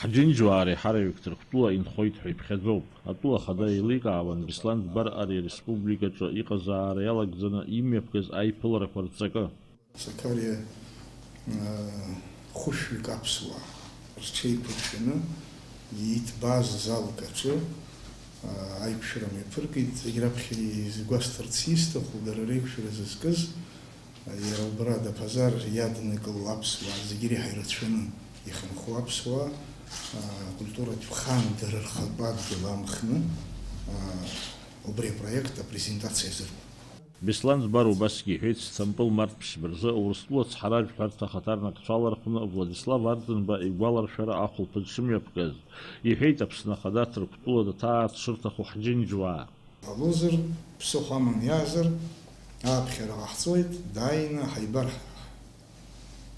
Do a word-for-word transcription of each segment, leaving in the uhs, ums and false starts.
Ҳџьынџьуаа реиҳараҩык Ҭырқәтәыла инхоит ҳәа иԥхьаӡоуп. Атәыла ахада еиликаауан Беслан Дбар ари ареспубликаҿы иҟазаара иалагӡаны имҩаԥгаз аиԥыларақәа рҵакы. Сакариа, аа, хәышәҩык аԥсуаа рҽеиқәыршәаны иҭбааз азалк аҿы, аа, аиқәшәара мҩаԥыргеит. Зегь раԥхьа изгәасҭарц исҭаху, дара реиқәшәара зызкыз, Иара убра Даԥазар иаднакыло аԥсуаа зегьы иреиҳа ирацәаны ихынҳәуа аԥсуаа, а, культуратә хаан дара рхатәы адгьыл аамхны, а, убри апроект апрезентациа азыркуан. Беслан Ӡбар убасгьы иҳәеит, Сҭампыл март ԥшьба рзы Урыстәыла ацҳаражәҳәарҭа ахаҭарнакцәа алархәны Владислав Арӡынба игәаларшәара ахәылԥы дшымҩаԥгаз. Иҳәеит, Аԥсны Ахада Ҭырқәтәыла даҭаар дшырҭаху ҳџьынџьуаа. Ҟалозар, ԥсыхәа аман иаазар, ааԥхьара ҟаҳҵоит, дааины ҳаибар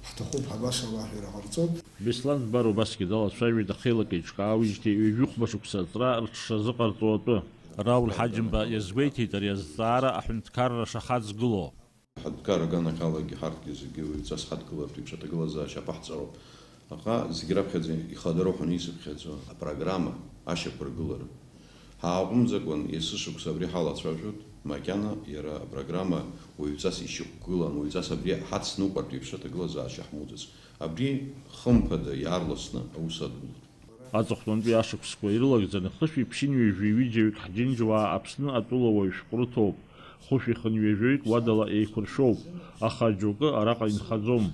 ҳҭахуп ҳәа абас ала аҳәара ҟарҵоит. Беслан Дбар убасгьы далацәажәеит ахеилак еиҿкаауеижьҭеи ҩажәихәба шықәса аҵра рҽшазыҟарҵо атәы. Рауль Ҳаџьымба иазгәеиҭеит ари азҵаара аҳәынҭқарра шахаҵгыло. Ҳадәқар аганахьалагьы ҳарҭгьы зегьы уаҩҵас ҳадгылартә еиԥш аҭагылазаашьа аԥаҳҵароуп. Аха зегь раԥхьаӡа ихадароуп ҳәа исыԥхьаӡо апрограмма ашьақәыргылара. Ҳааҟәымҵакәан есышықәса абри ҳалацәажәоит, макьана иара апрограмма уаҩҵас ишьақәгылан, уаҩҵас абри ҳацныҟәартә еиԥш аҭагылазаашьа ҳмоуӡац. Абри хымԥада иаарласны аус адулоит. Аҵыхәтәантәи ашықәсқәа ирылагӡаны хышәи ԥшьынҩажәи ҩыџьаҩык ҳџьынџьуаа Аԥсны атәылауаҩ шәҟәрыҭоуп, хәышәи хынҩажәаҩык уадала еиқәыршәоуп, аха џьоукы араҟа инхаӡом.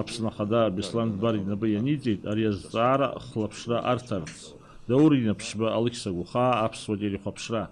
Аԥсны Ахада Беслан Дбар инапы ианиҵеит ари азҵаара хылаԥшра арҭарц. Даур Инаԥшьба, Алықьса Гәыхаа, Аԥсуа телехәаԥшра.